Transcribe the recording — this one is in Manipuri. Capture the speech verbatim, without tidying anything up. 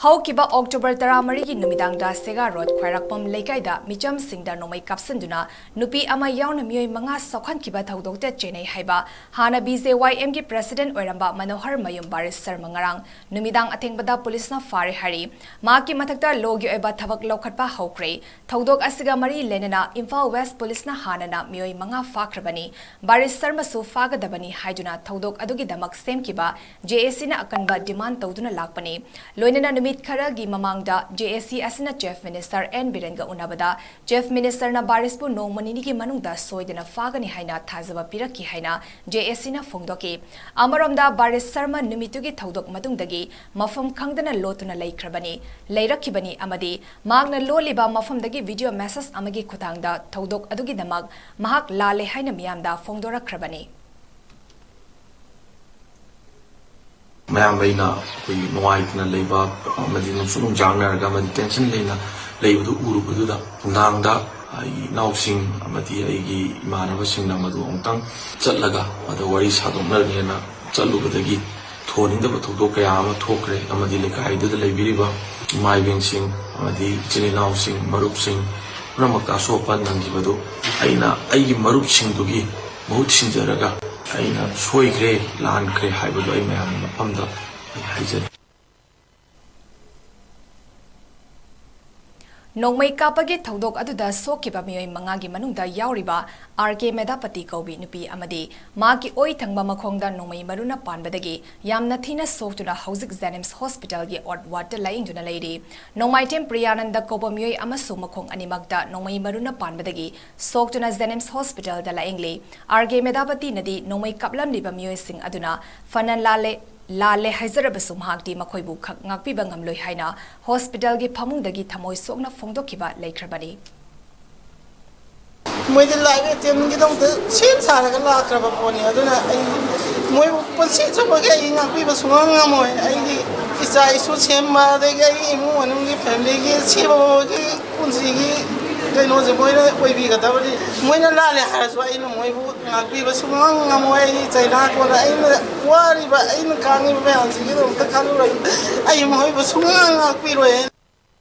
ꯍꯧꯈꯤꯕ ꯑꯣꯛꯇꯣꯕꯔ ꯇꯔꯥꯃꯔꯤꯒꯤ ꯅꯨꯃꯤꯗꯥꯡꯗ ꯁꯦꯒꯥ ꯔꯣꯗ ꯈ꯭ꯋꯥꯏꯔꯥꯛꯄꯝ ꯂꯩꯀꯥꯏꯗ ꯃꯤꯆꯝꯁꯤꯡꯗ ꯅꯣꯡꯃꯩ ꯀꯥꯞꯁꯤꯟꯗꯨꯅ ꯅꯨꯄꯤ ꯑꯃ ꯌꯥꯎꯅ ꯃꯤꯑꯣꯏ ꯃꯉꯥ ꯁꯣꯛꯍꯟꯈꯤꯕ ꯊꯧꯗꯣꯛꯇ ꯆꯦꯟꯅꯩ ꯍꯥꯏꯕ ꯍꯥꯟꯅ ꯕꯤ ꯖꯦ ꯋꯥꯏ ꯑꯦꯝꯒꯤ ꯄ꯭ꯔꯦꯁꯤꯗꯦꯟꯠ ꯑꯣꯏꯔꯝꯕ ꯃꯅꯣꯍꯔ ꯃꯌꯨꯝ ꯕꯥꯔꯤꯁ ꯁꯔꯃ ꯉꯔꯥꯡ ꯅꯨꯃꯤꯗꯥꯡ ꯑꯊꯦꯡꯕꯗ ꯄꯨꯂꯤꯁꯅ ꯐꯥꯔꯦ ꯍꯥꯏꯔꯤ꯫ ꯃꯍꯥꯛꯀꯤ ꯃꯊꯛꯇ ꯂꯣꯒꯤ ꯑꯣꯏꯕ ꯊꯕꯛ ꯂꯧꯈꯠꯄ ꯍꯧꯈ꯭ꯔꯦ꯫ ꯊꯧꯗꯣꯛ ꯑꯁꯤꯒ ꯃꯔꯤ ꯂꯩꯅꯅ ꯏꯝꯐꯥꯜ ꯋꯦꯁ ꯄꯨꯂꯤꯁꯅ ꯍꯥꯟꯅꯅ ꯃꯤꯑꯣꯏ ꯃꯉꯥ ꯐꯥꯈ꯭ꯔꯕꯅꯤ꯫ ꯕꯥꯔꯤꯁ ꯁꯔꯃꯁꯨ ꯐꯥꯒꯗꯕꯅꯤ ꯍꯥꯏꯗꯨꯅ ꯊꯧꯗꯣꯛ ꯑꯗꯨꯒꯤꯗꯃꯛ ꯁꯦꯝꯈꯤꯕ ꯖꯦ ꯑꯦ ꯁꯤꯅ ꯑꯀꯟꯕ ꯗꯤꯃꯥꯟ ꯇꯧꯗꯨꯅ ꯂꯥꯛꯄꯅꯤ꯫ ꯂꯣꯏꯅꯅ ꯅꯨꯃꯤꯠ ꯈꯔꯒꯤ ꯃꯃꯥꯡꯗ ꯖꯦ ꯑꯦ ꯁꯤ ꯑꯁꯤꯅ ꯆꯤꯐ ꯃꯤꯅꯤꯁꯇꯔ ꯑꯦꯟ ꯕꯤꯔꯦꯟꯒ ꯎꯅꯕꯗ ꯆꯤꯐ ꯃꯤꯅꯤꯁꯇꯔꯅ ꯕꯥꯔꯤꯁꯄꯨ ꯅꯣꯡꯃ ꯅꯤꯅꯤꯒꯤ ꯃꯅꯨꯡꯗ ꯁꯣꯏꯗꯅ ꯐꯥꯒꯅꯤ ꯍꯥꯏꯅ ꯊꯥꯖꯕ ꯄꯤꯔꯛꯈꯤ ꯍꯥꯏꯅ ꯖꯦ ꯑꯦ ꯁꯤꯅ ꯐꯣꯡꯗꯣꯛꯈꯤ꯫ ꯑꯃꯔꯣꯝꯗ ꯕꯥꯔꯤꯁ ꯁꯔꯃ ꯅꯨꯃꯤꯠꯇꯨꯒꯤ ꯊꯧꯗꯣꯛ ꯃꯇꯨꯡꯗꯒꯤ ꯃꯐꯝ ꯈꯪꯗꯅ ꯂꯣꯠꯇꯨꯅ ꯂꯩꯈ꯭ꯔꯕꯅꯤ, ꯂꯩꯔꯛꯈꯤꯕꯅꯤ ꯑꯃꯗꯤ ꯃꯍꯥꯛꯅ ꯂꯣꯜꯂꯤꯕ ꯃꯐꯝꯗꯒꯤ ꯚꯤꯗꯤꯑꯣ ꯃꯦꯁꯦꯖ ꯑꯃꯒꯤ ꯈꯨꯠꯊꯥꯡꯗ ꯊꯧꯗꯣꯛ ꯑꯗꯨꯒꯤꯗꯃꯛ ꯃꯍꯥꯛ ꯂꯥꯜꯂꯦ ꯍꯥꯏꯅ ꯃꯤꯌꯥꯝꯗ ꯐꯣꯡꯗꯣꯔꯛꯈ꯭ꯔꯕꯅꯤ꯫ ꯃꯌꯥꯝ ꯑꯩꯅ ꯑꯩꯈꯣꯏꯒꯤ ꯅꯨꯡꯉꯥꯏꯇꯅ ꯂꯩꯕ ꯑꯃꯗꯤ ꯅꯨꯡꯁꯨꯛ ꯅꯨꯡꯖꯥꯡꯅꯔꯒ ꯑꯃꯗꯤ ꯇꯦꯟꯁꯟ ꯂꯩꯅ ꯂꯩꯕꯗꯨ ꯎꯔꯨꯕꯗꯨꯗ ꯅꯨꯡꯗꯥꯡꯗ ꯑꯩꯒꯤ ꯏꯅꯥꯎꯁꯤꯡ ꯑꯃꯗꯤ ꯑꯩꯒꯤ ꯏꯃꯥꯟꯅꯕꯁꯤꯡꯅ ꯃꯗꯨ ꯑꯃꯨꯛꯇꯪ ꯆꯠꯂꯒ ꯃꯗꯨ ꯋꯥꯔꯤ ꯁꯥꯗꯣꯛꯅꯔꯒꯦꯅ ꯆꯠꯂꯨꯕꯗꯒꯤ ꯊꯣꯟꯅꯤꯡꯗꯕ ꯊꯧꯗꯣꯛ ꯀꯌꯥ ꯑꯃ ꯊꯣꯛꯈ꯭ꯔꯦ ꯑꯃꯗꯤ ꯂꯩꯀꯥꯏꯗꯨꯗ ꯂꯩꯕꯤꯔꯤꯕ ꯏꯃꯥ ꯏꯕꯦꯟꯁꯤꯡ ꯑꯃꯗꯤ ꯏꯆꯤꯜ ꯏꯅꯥꯎꯁꯤꯡ, ꯃꯔꯨꯞꯁꯤꯡ ꯄꯨꯝꯅꯃꯛꯇ ꯑꯁꯣꯛ ꯑꯄꯟ ꯅꯪꯈꯤꯕꯗꯨ ꯑꯩꯅ ꯑꯩꯒꯤ ꯃꯔꯨꯞꯁꯤꯡꯗꯨꯒꯤ ꯃꯍꯨꯠ ꯁꯤꯟꯖꯔꯒ ꯑꯩꯅ ꯁꯣꯏꯈ꯭ꯔꯦ, ꯂꯥꯟꯈ꯭ꯔꯦ ꯍꯥꯏꯕꯗꯨ ꯑꯩ ꯃꯌꯥꯝꯒꯤ ꯃꯐꯝꯗ ꯑꯩ ꯍꯥꯏꯖꯔꯤ꯫ ꯅꯣꯡꯃꯩ ꯀꯥꯞꯄꯒꯤ ꯊꯧꯗꯣꯛ ꯑꯗꯨꯗ ꯁꯣꯛꯈꯤꯕ ꯃꯤꯑꯣꯏ ꯃꯉꯥꯒꯤ ꯃꯅꯨꯡꯗ ꯌꯥꯎꯔꯤꯕ ꯑꯥꯔ ꯀꯦ ꯃꯦꯙꯥꯄꯇꯤ ꯀꯧꯕꯤ ꯅꯨꯄꯤ ꯑꯃꯗꯤ ꯃꯍꯥꯛꯀꯤ ꯑꯣꯏ ꯊꯪꯕ ꯃꯈꯣꯡꯗ ꯅꯣꯡꯃꯩ ꯃꯔꯨꯅ ꯄꯥꯟꯕꯗꯒꯤ ꯌꯥꯝꯅ ꯊꯤꯅ ꯁꯣꯛꯇꯨꯅ ꯍꯧꯖꯤꯛ ꯖꯦꯅꯤꯝꯁ ꯍꯣꯁꯄꯤꯇꯥꯜꯒꯤ ꯑꯣꯠ ꯋꯥꯔꯗꯇ ꯂꯥꯌꯦꯡꯗꯨꯅ ꯂꯩꯔꯤ꯫ ꯅꯣꯡꯃꯥꯏꯊꯦꯝ ꯄ꯭ꯔꯤꯌꯥꯅꯟꯗ ꯀꯧꯕ ꯃꯤꯑꯣꯏ ꯑꯃꯁꯨ ꯃꯈꯣꯡ ꯑꯅꯤꯃꯛꯇ ꯅꯣꯡꯃꯩ ꯃꯔꯨꯅ ꯄꯥꯟꯕꯗꯒꯤ ꯁꯣꯛꯇꯨꯅ ꯖꯦꯅꯤꯝꯁ ꯍꯣꯁꯄꯤꯇꯥꯜꯗ ꯂꯥꯌꯦꯡꯂꯤ꯫ ꯑꯥꯔ ꯀꯦ ꯃꯦꯙꯥꯄꯇꯤꯅꯗꯤ ꯅꯣꯡꯃꯩ ꯀꯥꯞꯂꯝꯂꯤꯕ ꯃꯤꯑꯣꯏꯁꯤꯡ ꯑꯗꯨꯅ ꯐꯅ ꯂꯥꯜꯂꯦ, ꯂꯥꯜꯂꯦ ꯍꯥꯏꯖꯔꯕꯁꯨ ꯃꯍꯥꯛꯇꯤ ꯃꯈꯣꯏꯕꯨ ꯈꯛ ꯉꯥꯛꯄꯤꯕ ꯉꯝꯂꯣꯏ ꯍꯥꯏꯅ ꯍꯣꯁꯄꯤꯇꯥꯜꯒꯤ ꯐꯃꯨꯡꯗꯒꯤ ꯊꯃꯣꯏ ꯁꯣꯛꯅ ꯐꯣꯡꯗꯣꯛꯈꯤꯕ ꯂꯩꯈ꯭ꯔꯕꯅꯤ꯫ ꯃꯣꯏꯗꯤ ꯂꯥꯏꯐ ꯑꯦꯇꯦꯝꯒꯤꯗꯃꯛꯇ ꯁꯦꯝ ꯁꯥꯔꯒ ꯂꯥꯛꯈ꯭ꯔꯕ ꯄꯣꯠꯅꯤ꯫ ꯑꯗꯨꯅ ꯑꯩ ꯃꯣꯏꯕꯨ ꯄꯨꯟꯁꯤ ꯆꯨꯞꯄꯒꯤ ꯑꯩ ꯉꯥꯛꯄꯤꯕ ꯁꯨꯡꯉꯝ ꯉꯝꯃꯣꯏ꯫ ꯑꯩꯒꯤ ꯏꯆꯥ ꯏꯁꯨ ꯁꯦꯝꯕ, ꯑꯗꯒꯤ ꯑꯩꯒꯤ ꯏꯃꯨꯡ ꯃꯅꯨꯡꯒꯤ ꯐꯦꯃꯤꯂꯤꯒꯤ ꯁꯤꯕ ꯐꯥꯎꯕꯒꯤ ꯄꯨꯟꯁꯤꯒꯤ ꯀꯩꯅꯣꯁꯦ ꯃꯣꯏꯅ ꯑꯣꯏꯕꯤꯒꯗꯕꯅꯤ꯫ ꯃꯣꯏꯅ ꯂꯥꯜꯂꯦ ꯍꯥꯏꯔꯁꯨ ꯑꯩꯅ ꯃꯣꯏꯕꯨ ꯉꯥꯛꯄꯤꯕ ꯁꯨꯡꯉꯝ ꯉꯝꯃꯣꯏ꯫ ꯑꯩ ꯆꯩꯅꯥ ꯀꯣꯟꯅ ꯑꯩꯅ ꯋꯥꯔꯤꯕ, ꯑꯩꯅ ꯈꯥꯡꯉꯤꯕ ꯃꯌꯥꯝꯁꯤꯒꯤꯗꯃꯛꯇ ꯈꯜꯂꯨꯔꯒ ꯑꯩ ꯃꯈꯣꯏꯕꯨ ꯁꯨꯡꯉꯥꯡ ꯉꯥꯛꯄꯤꯔꯣꯏ꯫